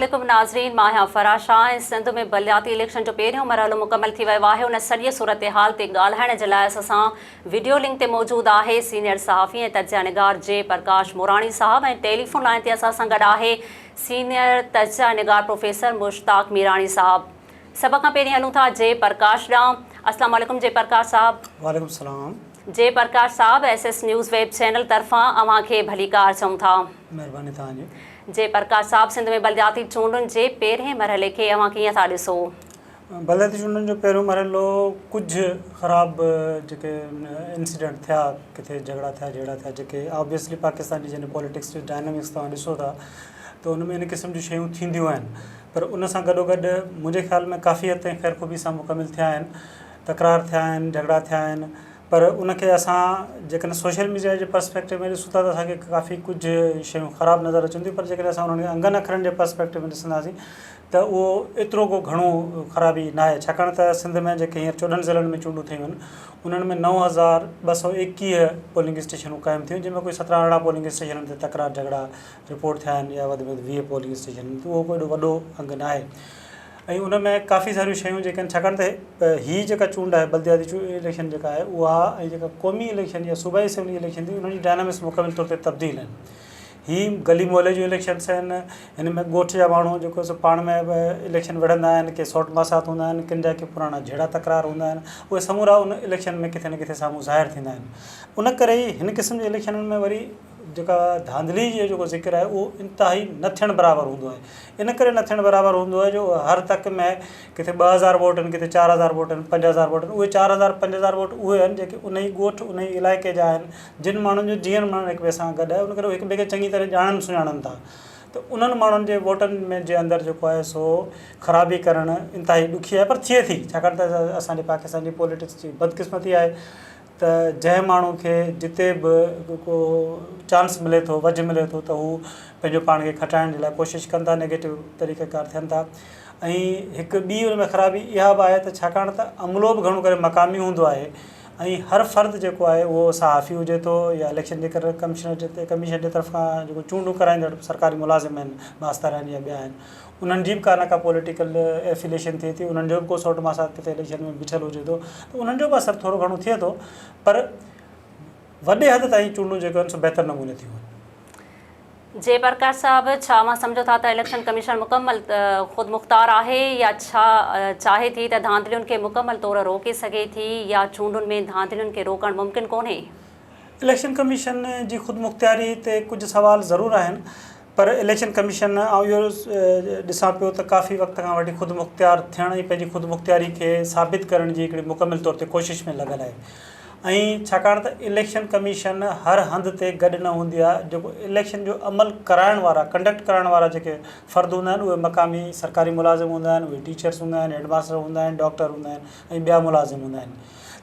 عليڪم ناظرين مان آهيان فرح شاهه ۽ سنڌ ۾ بلدياتي اليڪشن جو پهريون مرحلو مڪمل ٿي ويو آهي ان سڄي صورتحال تي ڳالهائڻ جي لاء اسان سان وڊيو لنڪ تي موجود آهي سينيئر صحافي ۽ تجزيه نگار جي پرڪاش موراڻي صاحب ۽ ٽيليفون لائين تي اسان سان گڏ آهي سينيئر تجزيه نگار پروفيسر مشتاق ميراڻي صاحب سڀ کان پهرين هلون ٿا جي پرڪاش ڏانهن اسلام عليڪم جي پرڪاش صاحب. وعليڪم السلام. جي پرڪاش صاحب S S news web channel طرفان اوهان کي ڀليڪار چئون ٿا. مهرباني توهان جي. جي پرڪاش صاحب سنڌ ۾ بلدياتي چونڊن جي پهرين مرحلي کي اوهان ڪيئن ٿا ڏسو؟ بلدياتي چونڊن جو پهريون مرحلو ڪجهه خراب جيڪي انسيڊنٽ ٿيا ڪٿي جهڳڙا ٿيا جهيڙا ٿيا جيڪي آبويسلي پاڪستان جي جڏهن پوليٽڪس جو ڊائنامڪس توهان ڏسو ٿا ته ان ۾ ان قسم جون شيون ٿينديون آهن پر ان سان گڏو گڏ منهنجي خيال ۾ ڪافي حد تائين خير خوبي سان مڪمل ٿيا آهن تڪرار ٿيا آهن، جهڳڙا ٿيا آهن پر ان کي اسان جيڪڏهن سوشل ميڊيا جي پرسپيڪٽو ۾ ڏسون ٿا ته اسان کي ڪافي ڪجهه شيون خراب نظر اچن ٿيون پر جيڪڏهن اسان انهن کي انگن اکرن جي پرسپيڪٽو ۾ ڏسنداسين ته اهو ايترو ڪو گهڻو خرابي ناهي ڇاڪاڻ ته سنڌ ۾ جيڪي هينئر 14 ضلعن ۾ چونڊون ٿيون آهن انهن ۾ 9221 پولنگ اسٽيشنون قائم ٿيون جنهن ۾ ڪوئي 17 18 پولنگ اسٽيشنن تي تڪرار جهڳڙا رپورٽ ٿيا آهن يا وڌ ۾ وڌ 20 پولنگ اسٽيشنن تي اهو ڪو ايڏو وڏو انگ ناهي ۽ ان ۾ ڪافي ساريون شيون جيڪي آهن ڇاڪاڻ ته هي جيڪا چونڊ آهي بلدياتي اليڪشن جيڪا آهي اها ۽ جيڪا قومي اليڪشن يا صوبائي اسيمبلي اليڪشن ٿي انهن جي ڊائنامڪس مڪمل طور تي تبديل آهن هي گلي محلي جون اليڪشنس آهن هن ۾ ڳوٺ جا ماڻهو جيڪو سو پاڻ ۾ به اليڪشن وڙهندا آهن ڪي سوٽ ماسات هوندا آهن ڪن جا ڪي پراڻا جهيڙا تڪرار هوندا آهن اهي سمورا ان اليڪشن ۾ ڪٿي نه ڪٿي سامهون ظاهر ٿيندا آهن ان ڪري ئي هن قسم جي اليڪشنن ۾ وري جيڪا ڌانڌلي جو جيڪو ذڪر آهي اهو انتهائي نه ٿيڻ برابر هوندو آهي ان ڪري نه ٿيڻ برابر هوندو آهي جو هر تڪ ۾ ڪٿي 2000 ووٽ آهن ڪٿي 4000 ووٽ آهن 5000 ووٽ آهن اهي 4000 5000 ووٽ اهي آهن جيڪي ان ئي ڳوٺ ان ئي علائقي جا آهن جن ماڻهن جو جيئڻ مرڻ هڪ ٻئي سان گڏ آهي ان ڪري هڪ ٻئي کي چڱي طرح ڄاڻن سڃاڻن ٿا ته انهن ماڻهن جي ووٽن ۾ جي اندر جيڪو آهي سو خرابي ڪرڻ انتهائي ڏکي آهي پر ٿئي ٿي ڇاڪاڻ ته اسان جي پاڪستان جي پوليٽڪس جي بدقسمتي آهي ته جنهن ماڻهو کي جتي به ڪو چانس ملي ٿو وجهه ملي ٿو ته هو پنهنجو پاڻ کي کٽائڻ جي لاء ڪوشش ڪن ٿا نيگيٽو طريقه ڪار ٿين ٿا ۽ هڪ ٻي ان ۾ خرابي اها به آهي ته ڇاڪاڻ ته عملو به گهڻو ڪري مقامي هوندو آهي ۽ هر فرد جيڪو آهي اهو صحافي هجي ٿو يا اليڪشن جي ڪمشنر جي ڪميشن جي طرف کان جيڪو چونڊون ڪرائيندڙ سرڪاري ملازم آهن ماستر آهن يا ٻيا آهن انهن جي به ڪا نه ڪا پوليٽيڪل ايفيليشن ٿئي ٿي انهن جو به ڪو سوٽ ماسات ڪٿي اليڪشن ۾ بيٺل هجي ٿو ته انهن جو به اثر ٿورو گهڻو ٿئي ٿو پر وڏي حد تائين چونڊون جيڪو آهن سو بهتر نموني ٿيون آهن. جي پرڪاش صاحب ڇا اوهان سمجهو ٿا ته اليڪشن ڪميشن مڪمل خودمختار آهي يا ڇا چاهي ٿي ته ڌانڌلين کي مڪمل طور روڪي سگهي ٿي يا چونڊن ۾ ڌانڌلين کي روڪڻ ممڪن ڪونهي؟ اليڪشن ڪميشن جي خودمختياري تي ڪجهه سوال ضرور آهن پر اليڪشن ڪميشن آئون اهو ڏسان پيو ته ڪافي وقت کان وٺي خودمختيار ٿيڻ ۽ پنهنجي خودمختياري کي ثابت ڪرڻ جي هڪڙي مڪمل طور تي ڪوشش ۾ لڳل آهي ۽ ڇاڪاڻ ته اليڪشن ڪميشن هر هنڌ تي گڏ نه هوندي آهي جيڪو اليڪشن جو عمل ڪرائڻ وارا ڪنڊڪٽ ڪرائڻ وارا جيڪي فرد هوندا آهن اهي مقامي سرڪاري ملازم هوندا آهن اهي ٽيچرس هوندا آهن هيڊ ماستر هوندا آهن ڊاڪٽر هوندا آهن ۽ ٻيا ملازم هوندا آهن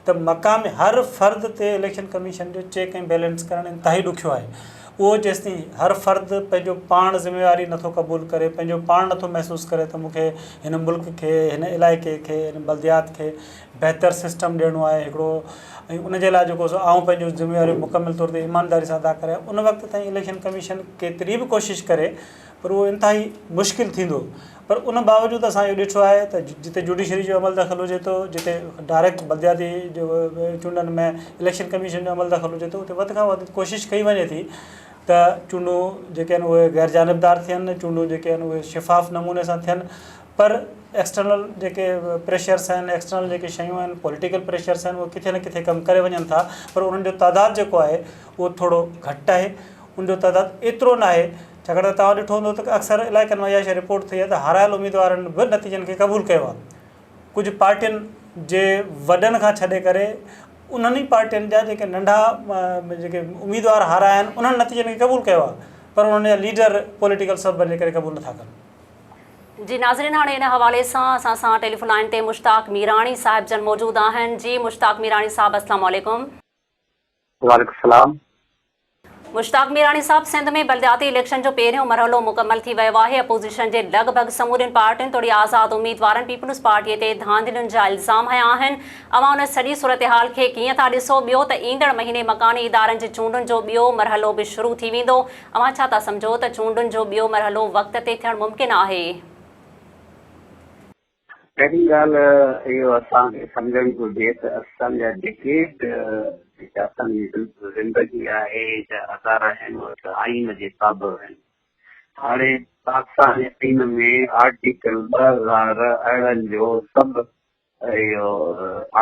ته مقامي هر فرد تي اليڪشن ڪميشن جو چيڪ ۽ بيلنس ڪرڻ انتهائي ڏکيو آهي اهو جيستائين هر فرد پنهنجو پاڻ ذميواري نٿو قبول ڪري، پنهنجو پاڻ نٿو محسوس ڪري ته مون کي هن ملڪ کي، هن علائقي کي، هن بلديات کي بهتر سسٽم ڏيڻو آهي هڪڙو ۽ ان جي لاء جيڪو سو آئون پنهنجون ذميواريون مڪمل طور تي ايمانداري سان ادا ڪريان ان وقت تائين اليڪشن ڪميشن ڪيتري به ڪوشش ڪري پر اهو انتهائي مشڪل ٿيندو پر ان باوجود اسان اهو ڏٺو آهي ته جتي جوڊيشري جو عمل دخل هجي ٿو جتي ڊائريڪٽ بلدياتي جو چونڊن ۾ اليڪشن ڪميشن جو عمل دخل هجي ٿو اتي وڌ کان وڌ ڪوشش ڪئي وڃي ٿي ته چونڊون جيڪي آهن اهي غير جانبدار ٿين چونڊون جيڪي آهن اهي شفاف نموني سان ٿين پر ايڪسٽرنل جيڪي پريشرس آهن ايڪسٽرنل جيڪي شيون آهن پوليٽيڪل پريشرس آهن اهي ڪٿي نه ڪٿي ڪم ڪري وڃن ٿا پر انهن جو تعداد جيڪو آهي اهو ٿورو گهٽ آهي ان جو تعداد ايترو ناهي ڇاڪاڻ ته توهان ڏٺو هوندو ته اڪثر علائقن مان اها شيء رپورٽ ٿي آهي ته هارايل اميدوارن به نتيجن کي قبول ڪيو آهي. ڪجهه پارٽين جي وڏن کان ڇڏي ڪري انهن ئي پارٽين جا جيڪي ننڍا جيڪي اميدوار هارايا آهن انهن نتيجن کي قبول ڪيو آهي پر انهن جا ليڊر پوليٽيڪل سببن جي ڪري قبول نٿا ڪن. جي ناظرين هاڻي ان حوالي سان اسان سان ٽيليفون لائين تي مشتاق ميراڻي صاحب جن موجود آهن. جي مشتاق ميراڻي صاحب اسلام عليڪم. وعليڪم السلام. مشتاق ميراڻي صاحب سنڌ ۾ بلدياتي اليڪشن جو پهريون مرحلو مڪمل ٿي ويو آهي، اپوزيشن جي لڳ ڀڳ سمورين پارٽين توڙي آزاد اميدوارن پيپلز پارٽي تي ڌانڌلين جا الزام هنيا آهن، اوهان ان سڄي صورتحال کي ڪيئن ٿا ڏسو، ٻيو ته ايندڙ مهيني مڪاني ادارن جي چونڊن جو ٻيو مرحلو به شروع ٿي ويندو، اوهان ڇا ٿا سمجهو ته چونڊن جو ٻيو مرحلو وقت تي ٿيڻ ممڪن آهي؟ پهرين ڳالهه اهو اسان کي سمجهڻ گهرجي ته اسان جا جيڪي به جيڪا اسان جي زندگي آهي جا ادارا آهن اهي ته آئين جي تابع آهن. هاڻي پاڪستان جي آئين ۾ آرٽيڪل 2018 جو سب اهو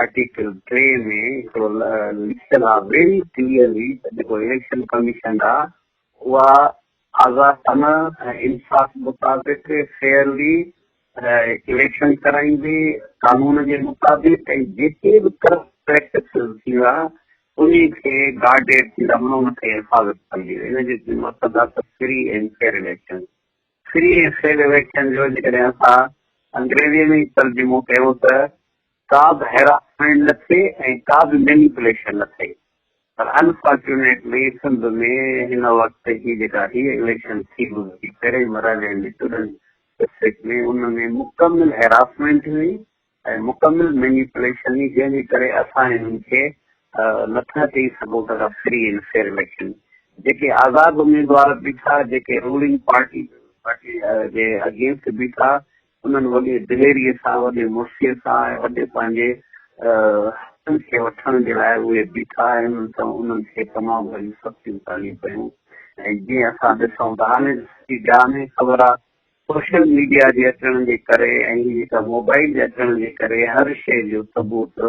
آرٽيڪل 3 ۾ هڪڙو لکيل آهي ويري ڪليئرلي ته جيڪو اليڪشن ڪميشن آهي اها آزادانه ۽ انصاف مطابق فيئرلي اليڪشن ڪرائيندي قانون جي مطابق ۽ جيڪي به ڪرپٽ پريڪٽسز ٿيندا انهي کي گارڊيڊ ٿيندا معنيٰ ان کي حفاظت ڪندي ان جو مقصد آهي ته free ۽ fair election free ۽ fair election جو جيڪڏهن اسان انگريزي ۾ ترجمو ڪيون ته ڪا به هيراسمينٽ نه ٿئي ۽ ڪا به مينيپوليشن نه ٿئي پر انفارچونيٽلي سنڌ ۾ هن وقت هي جيڪا هي اليڪشن ٿي گذري پهرئين مرحلي ۾ 14 ڊسٽرڪٽ ۾ ان ۾ مڪمل هيراسمينٽ هئي ۽ مڪمل مينيپوليشن هئي جنهن جي ڪري اسان هنن کي نٿا چئي سگهون ته فري اينڊ فيئر اليڪشن جيڪي آزاد اميدوار بيٺا جيڪي رولنگ پارٽي جي اگينسٽ بيٺا انهن وڏي دليريء سان، وڏي مڙسيء سان ۽ وڏي پنهنجي حقن کي وٺڻ جي لاء اهي بيٺا ۽ انهن سان انهن کي تمام گهڻيون سختيون سهڻيون پيون ۽ جيئن اسان ڏسون ته هاڻي سڄي جهان ۾ خبر آهي سوشل ميڊيا جي اچڻ جي ڪري ۽ هي جيڪا موبائل جي اچڻ جي ڪري هر شيء جو ثبوت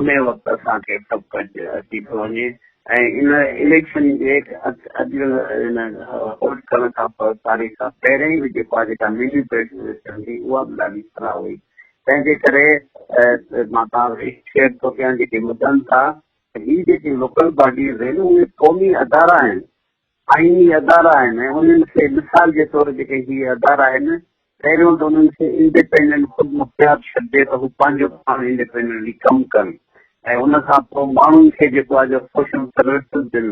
انهي وقت اسان کي سڀ ڪجهه اچي ٿو وڃي ۽ ان اليڪشن جي اڄ ان ووٽ ڪرڻ کان پوء تاريخ کان پهرين به جيڪو آهي جيڪا مينيپوليشن ٿي اها به ڏاڍي خراب هئي تنهن جي ڪري مان توهان کي شيئر ٿو ڪيان جيڪي ٻڌن ٿا ته هي جيڪي لوڪل باڊيز آهن اهي قومي ادارا آهن آئيني ادارا آهن ۽ انهن کي مثال جي طور جيڪي هي ادارا آهن پهريون ته انهن کي انڊيپينڊنٽ خود مختيار ڇڏجي ته هو پنهنجو پاڻ انڊيپينڊنٽلي ڪم ڪن ۽ ان کان پوء ماڻهن کي جيڪو آهي جو سوشل سروسز ڏين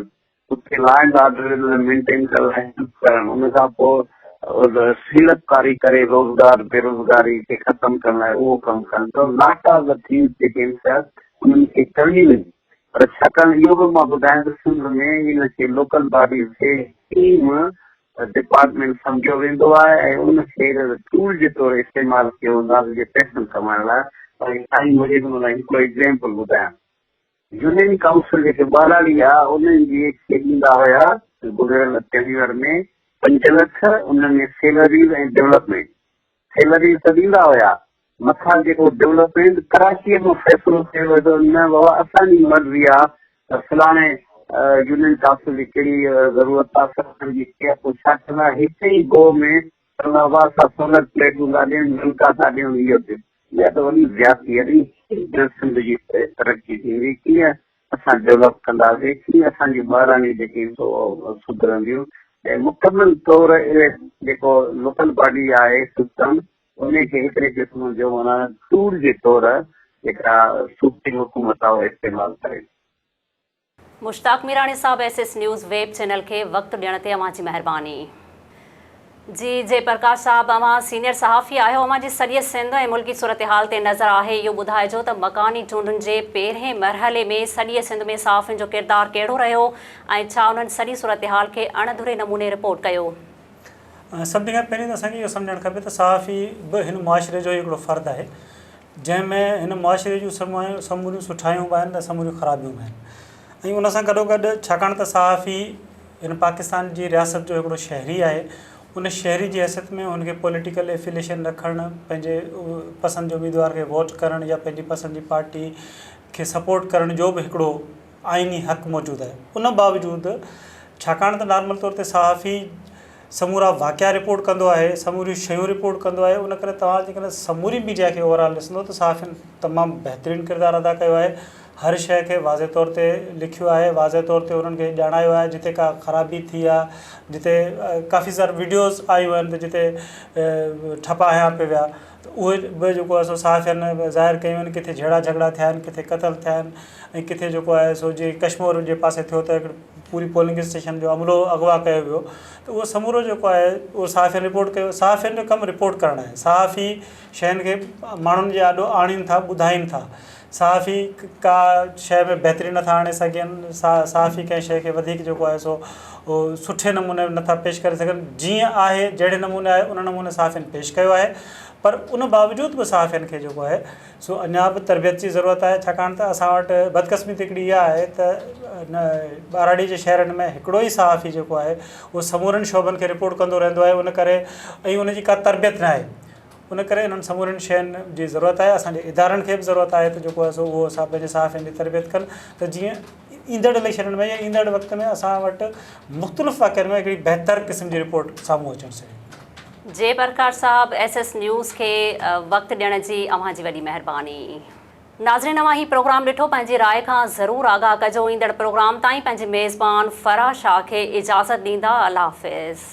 اتي لا اينڊ آرڊر مينٽين ڪرڻ لاء هيلپ ڪرڻ ان کان پوء سيڙپڪاري ڪري روزگار بيروزگاري کي ختم ڪرڻ لاء اهو ڪم ڪن ته لاٽ آف the things جيڪي آهن سي انهن کي ڪرڻيون آهن پر ڇاڪاڻ اهو به مان ٻڌايان ته سنڌ ۾ ان کي لوڪل باڊيز کي ٽيم ڊپارٽمينٽ سمجهيو ويندو آهي ۽ ان کي ٽول جي طور استعمال ڪيو ويندو آهي جي پئسن ڪمائڻ لاء پر ٽائيم هجي ته مان هڪڙو ايگزيمپل ٻڌايان يونين ڪائونسل جيڪي ٻهراڙي آهي انهن جي کي ڏيندا هيا گذريل ٽينيور ۾ 5 لک ان ۾ سيلريز ۽ ڊولپمينٽ سيلريز ته ڏيندا هيا مٿان جيڪو ڊولپمينٽ ڪراچيء مان فيصلو ٿئي ويو ته نه بابا اسان جي مرضي آ ته فلاڻي يونين ڪائونسل جي ڪهڙي ضرورت آ فلاڻي جي ڪيئن پوء ڇا ڪندا هڪ ئي گو ۾ چوندا بابا اسان سولر پليٽون ٿا ڏيون نلڪا ٿا ڏيون اهو ٿيو اها ته وڏي زيادتي آ ڪيئن سنڌ جي ترقي ٿيندي ڪيئن اسان ڊولپ ڪنداسين ڪيئن اسان جون ٻهراڙيون جيڪي آهن سو سڌرنديون ۽ مڪمل طور اهي جيڪو لوڪل باڊي آهي سسٽم ان کي هڪڙي قسم جو معنيٰ ٽول جي طور جيڪا صوبائي حڪومت آهي اهو استعمال ڪري. مشتاق ميراڻي صاحب S S news web channel کي وقت ڏيڻ تي اوهان جي مهرباني. جي جي پرڪاش صاحب اوهان سينيئر صحافي آهيو اوهان جي سڄي سنڌ ۽ ملڪي صورتحال تي نظر آهي اهو ٻڌائجو ته مڪاني چونڊن جي پهرين مرحلي ۾ سڄي سنڌ ۾ صحافين جو ڪردار ڪهڙو رهيو ۽ ڇا انهن سڄي صورتحال کي اڻ ڌري نموني رپورٽ ڪيو. سڀني کان پهرين ته اسان کي اهو سمجهڻ کپي ته صحافي به هن معاشري جو هڪڙو فرد آهي جنهن ۾ هن معاشري جون سموريون سٺايون به آهن ته سموريون خرابيون به آهن ۽ ان سان گڏوگڏ ڇاڪاڻ ته صحافي هن پاڪستان جي رياست جو هڪڙو شهري آهي ان شهري جي حيثيت ۾ هن کي پوليٽيڪل ايفيليشن رکڻ پنهنجي پسند جي اميدوار کي ووٽ ڪرڻ يا پنهنجي پسند جي پارٽي کي سپورٽ ڪرڻ جو به هڪڙو آئيني حق موجود آهي ان باوجود ڇاڪاڻ ته نارمل طور تي صحافي سمورا واقعا رپورٽ ڪندو آهي سموريون شيون رپورٽ ڪندو آهي ان ڪري توهان جيڪڏهن سموري ميڊيا کي اوور آل ڏسندو ته صحافين تمام بهترين ڪردار ادا ڪيو آهي هر شيء کي واضح طور تي لکيو آهي واضح طور تي انهن کي ڄاڻايو آهي جتي ڪا خرابي ٿي آهي جتي ڪافي سارا وڊيوز آيون آهن ته جتي ٺپا هنيا پئي ويا ته اهي به جيڪو آهي سو صحافين ظاهر ڪيون آهن ڪٿي جهيڙا جهڳڙا ٿيا آهن ڪٿي قتل ٿيا آهن ۽ ڪٿي جيڪو آهي سو جي ڪشمور جي پاسي ٿيو ته پوري پولنگ اسٽيشن جو عملو اغوا ڪيو ويو ته اهو سمورو جيڪو آهي اهو صحافين رپورٽ ڪيو صحافين جو ڪم رپورٽ ڪرڻ آهي صحافي شين کي ماڻهن جي آڏو آڻين ٿا ٻڌائين ٿا صحافي ڪا شيء ۾ بهتري نٿا آڻي سگهن صحافي ڪنهن شيء کي وڌيڪ جيڪو آهي سو سٺي نموني نٿا پيش ڪري سگهن جيئن آهي جهڙي نموني آهي ان نموني صحافين پيش ڪيو آهي پر ان باوجود به صحافين کي جيڪو آهي سو اڃا به تربيت جي ضرورت آهي ڇاڪاڻ ته اسان وٽ بدقسمتي هڪڙي اها آهي ته ٻهراڙي جي شهرن ۾ هڪڙو ئي صحافي جيڪو آهي اهو سمورن شعبن کي رپورٽ ڪندو رهندو آهي ان ڪري ۽ ان جي ڪا تربيت نه آهي ان ڪري انهن سمورين شين جي ضرورت آهي اسان جي ادارن کي به ضرورت آهي ته جيڪو آهي سو اهو اسان پنهنجي صحافين جي تربيت ڪن ته جيئن ايندڙ اليڪشنن ۾ يا ايندڙ وقت ۾ اسان وٽ مختلف واقعن ۾ هڪڙي بهتر قسم جي رپورٽ سامهون اچڻ سگهي. جي پرڪاش صاحب ايس ايس نيوز کي وقت ڏيڻ جي اوهان جي وڏي مهرباني. ناظرين اوهان هي پروگرام ڏٺو پنهنجي راء کان ضرور آگاهه ڪجو ايندڙ پروگرام تائين پنهنجي ميزبان فرح شاهه کي اجازت ڏيندا الله حافظ.